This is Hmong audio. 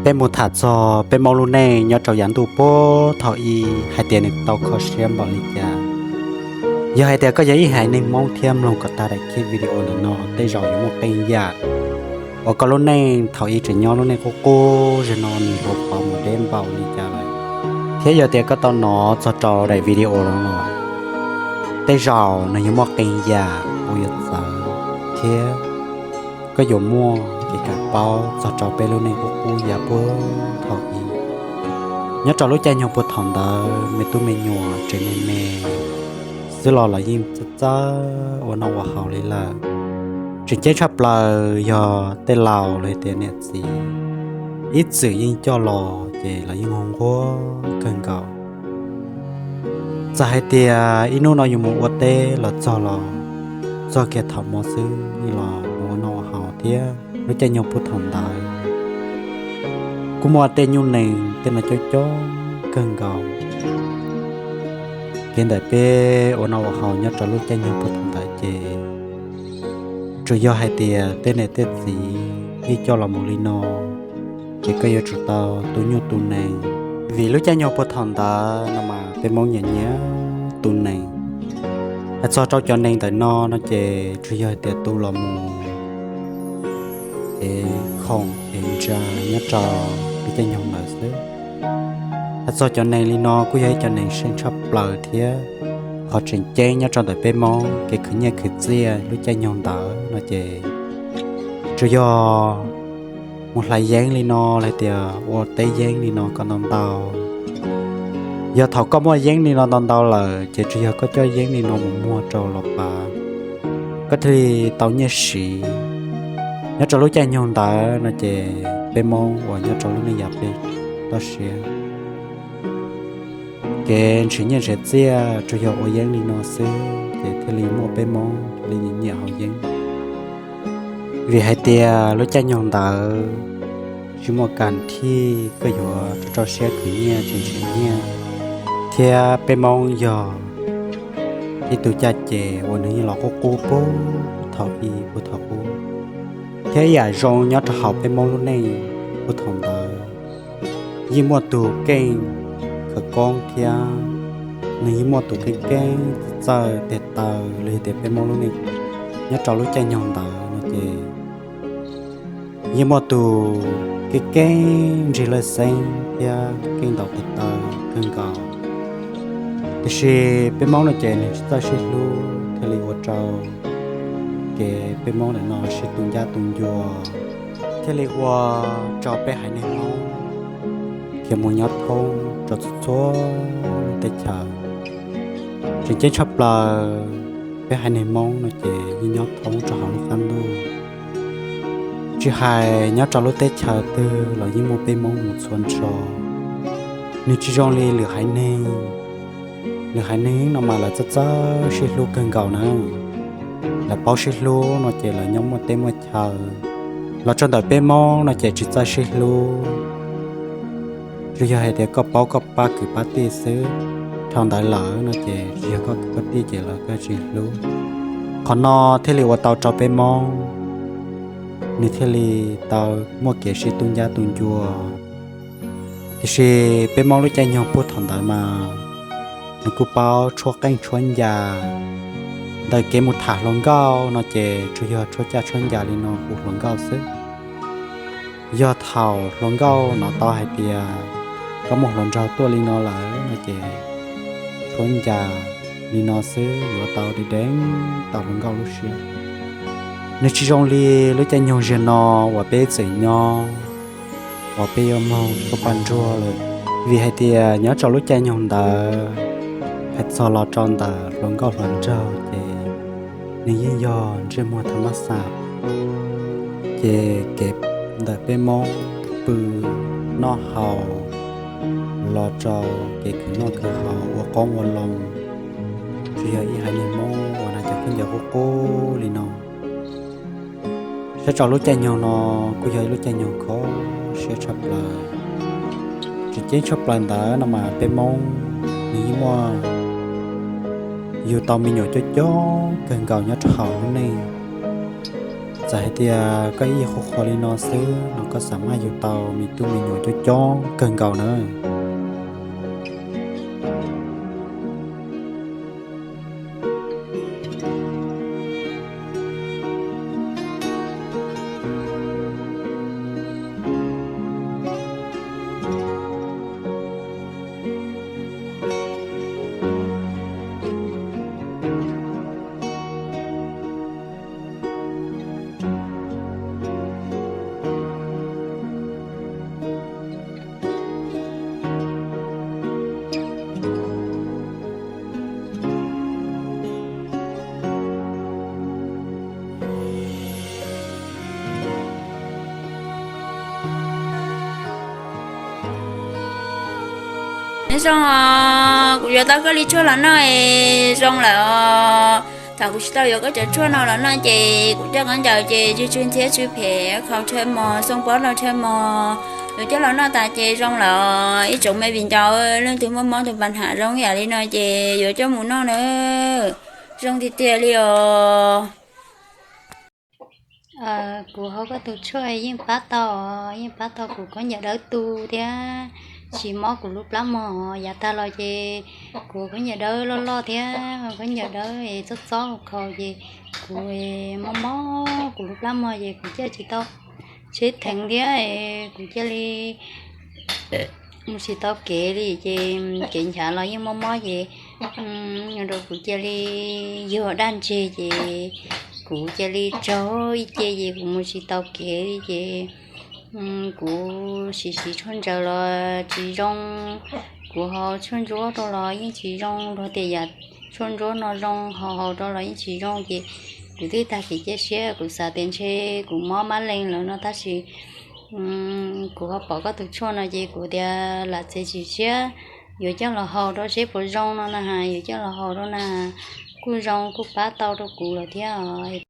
Peb mus tham txog peb Hmoob lub neej nyob rau yav ntuj puag thaum ub hais tias nws tau kho siab npaum li cas. Yog hais tias koj yog ib haiv neeg Hmoob thiab mloog kom tag daim video ntawm no, tej zaum yuav muaj qee yam uas koj lub neej thaum ub tseem nyob lub neej qub qub zog no nws hluas pov mus deb npaum li cas lawm. Thiab yog tias koj tau hnov txog rau daim video no los, tej zaum nws yuav muaj qee yam uas yuav txawv, thiab koj yuav muaj kev kawm paub txog rau peb lub neej qub qub yav puag thaum ub. Nyob rau lub caij nyoog puag thaum ntawd me tub me nyuam tseem me me xwb los los yeej txawj txawj ua noj ua haus li lawm. Tseem ceeb tshaj plaws yog tej laus los tias niam txiv ib txwm yeej coj los ces los yeej nquag kawg nkaus. Txawm hais tias ib hnub no yus mus ua teb los txog los txog kiag thaum hmo xwb los mus ua noj ua haus thiab lub caij nyoog puag thaum ntawd kuj muaj tej nyuj nees tej no coob coob kawg nkaus. Kev ntawm peb ua noj ua haus nyob rau lub caij nyoog puag thaum ntawd ces tsuas yog hais tias tej niam tej txiv yeej coj los mus li no, ces koj yuav tsum tau tu nyuj tu nees. Vim lub caij nyoog puag thaum ntawd no mas peb Hmoob nyiam nyiam tu nees. Hais txog rau cov nees ntawm no no ces tsuas yog hais tias tu los mus es khoom es ntsa nyob rau lub caij nyoog ntawd xwb. Hais txog cov nees li no kuj yog ib cov nees seej tshaj plaws thiab qhov tseem ceeb nyob rau ntawm peb Hmoob kev khwv nyiaj khwv txiaj lub caij nyoog ntawd no ces tsuas yog mus hlais yeeb li no los tias ua teb yeeb li no kom ntau ntau. Yog thaum koj muaj yeeb li no ntau ntau lawm ces tsuas yog koj coj yeeb li no mus muag rau los pav, koj thiaj li tau nyiaj siv. Nyob rau lub caij nyoog ntawd no ces peb Hmoob uas nyob rau lub neej yav peb toj siab, kev nrhiav nyiaj nrhiav txiaj tsuas yog ua yeeb li no xwb ces thiaj li muaj peb Hmoob li nyiam nyiam haus yeeb. Vim hais tias lub caij nyoog ntawd tsis muaj kam thij koj yuav rau siab khwv nyiaj tsis nrhiav nyiaj, thiab peb Hmoob yog ib tug caj ces uas nws yeej los qub qub puag thaum ub puag thaum ub. Thiab ib yam zoo nyob rau hauv peb Hmoob lub neej puag thaum ntawd yeej muaj tus keej khawv koob thiab nws yeej muaj tus keej keej txawj txawj tes taw li tias peb Hmoob lub neej nyob rau lub caij nyoog ntawd no ces yeej muaj tus keej keej nrig lawj xeeb thiab keej ntaus tes taw kawg nkaus. Tiam sis peb Hmoob no ces nws tsis txawj sib hlub thiaj li ua rau kev peb Hmoob ntawm no sib tu ncab tu ncua, thiaj li ua rau peb haiv neeg Hmoob khiav mus nyob thoob rau txhua txhua teb chaws. Tseem ceeb tshaj plaws peb haiv neeg Hmoob no ces yeej nyob thoob rau hauv lub qab ntuj, tsis hais nyob rau lub teb chaws twg los yeej muaj peb Hmoob mus txhua nrho. Nws tsis zoo li lwm haiv neeg, lwm haiv neeg no mas lawv txawj txawj sib hlub kawg nkaus na. Lawv paub sib hlub no ces lawv nyob muaj teb muaj chaw, los rau ntawm peb Hmoob no ces tsis txawj sib hlub. Tsuas yog hais tias koj paub koj pab kwv pab tij xwb, dhau ntawd lawm no ces tsis yog koj kwv koj tij ces lawv kuj tsis hlub. Qhov no thiaj li ua tau rau peb Hmoob nws thiaj li tau muaj kev sib tu ncab tu ncua. Tiam sis peb Hmoob lub caij nyoog puag thaum ntawd mas nws kuj paub tshuab qeej tshuab ncas. Ntawm kev mus tham hluas nkauj no ces tsuas yog tshuab caj tshuab ncas li no hu hluas nkauj xwb. Yog thaum hluas nkauj hnov tau hais tias koj muaj hluas nraug tuaj li no lawm no ces tshuab ncas li no xwb yuav tau deev deev tau hluas nkauj lub siab. Nws tsis zoo li lub caij nyoog ziag no uas peb txawm nyob uas peb yuav mloog tshuab paj nruag lawm, vim hais tias nyob rau lub caij nyoog ntawd hais txog los rau ntawm hluas nkauj hluas nraug ces nws yeej yog ntsej muag tha mab xas. Ces kev ntawm peb Hmoob pw noj haus los rau kev khwv noj khwv haus ua qoob ua loo, tsuas yog ib haiv neeg Hmoob uas hnav cov khaub ncaws qub qub li no. Saib rau lub caij nyoog no kuj yog ib lub caij nyoog kho siab tshaj plaws. Tseem ceeb tshaj plaws ntawd no mas peb Hmoob nws yeej muaj yug tau me nyuam coob coob kawg nkaus nyob rau hauv lub neej. Txawm hais tias koj ib qho qhov li no xwb los koj xav maj yug tau me tub me nyuam coob coob kawg nkaus na. Neb zoo os, kuv yuav tau koj li tshuaj los noj es zoo lawm os. Thaum kuv tsis tau yuav koj cov tshuaj no los noj ces kuv coj khaub ncaws ces tsw tsw ntxhiab tsw phem, khaus ntshaw mos, xoo pob los ntshaw mos. Yuav coj los noj tas ces zoo lawm os. Ib tsoom me viv ncaus leej twg muaj mob tus pas nham zoo yam li no ces yuav coj mus noj na, zoo tiag tiag li os. Kuv haus koj tus tshuaj yeej pab tau, yeej pab tau kuv khaub ncaws dawb tu thiab tsis mob kuv lub plab mog. Yav tag los ces kuv khaub ncaws dawb loj loj thiab khaub ncaws dawb txob txob khaus ces kuv mob mob kuv lub plab mog ces kuv cia tsis tau tsheb theev thiab kuv cia li mus tsis tau kev li ces kev nchav los yeej mob mob ces nyob rau kuv cia li yog daj ntseg ces kuv cia li tsaug ib ce ces kuv mus tsis tau kev li ces kuv siv siv tshuaj ntsaws los tsis zoo, kuv haus tshuaj ntsuab rau los yeej tsis zoo, luag tias yam tshuaj ntsuab no zoo, haus haus rau los yeej tsis zoo ces kuv twb tag kev cia siab, kuv xav tias ntshe kuv mob mab lees lawm no tab sis kuv ho pom koj tus tshuaj no ces kuv tias lam txiav txim siab yuav coj los haus rau seb puas zoo no na, yuav coj los haus rau na, kuj zoo kuj pab tau rau kuv lawm thiab os.